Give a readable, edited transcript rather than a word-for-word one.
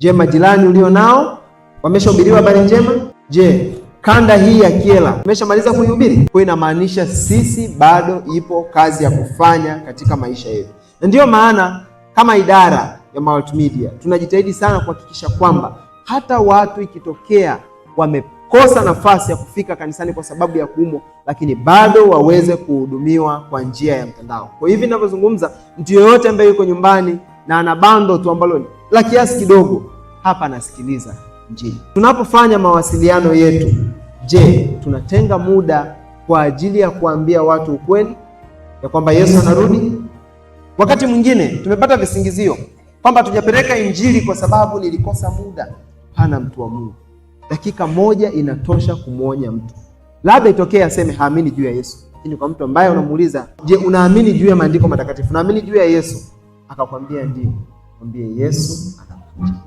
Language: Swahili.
Je, majirani ulio nao wameshahubiriwa habari njema? Je, kanda hii ya Kyela umeshamaliza kuihubiri? Kwa inamaanisha sisi bado ipo kazi ya kufanya katika maisha yetu, na ndiyo maana kama idara ya multimedia tunajitahidi sana kuhakikisha kwamba hata watu ikitokea wamekosa nafasi ya kufika kanisani kwa sababu ya kuumwa, lakini bado waweze kuhudumiwa kwa njia ya mtandao. Kwa hivi ninavyozungumza, mtu yoyote ambaye yuko nyumbani na ana bando tu ambalo la kiasi kidogo, hapa anasikiliza Injili. Tunapofanya mawasiliano yetu, je, tunatenga muda kwa ajili ya kuambia watu ukweli ya kwamba Yesu anarudi? Wakati mwingine tumepata visingizio kwamba tujapeleka Injili kwa sababu nilikosa muda. Hapana, mtu wa Mungu, dakika moja inatosha kumwonya mtu. Labda itokee aseme haamini juu ya Yesu, lakini kwa mtu ambaye unamuuliza, je, unaamini juu ya maandiko matakatifu, unaamini juu ya Yesu, akakwambia ndio, mwambie Yesu anakuja.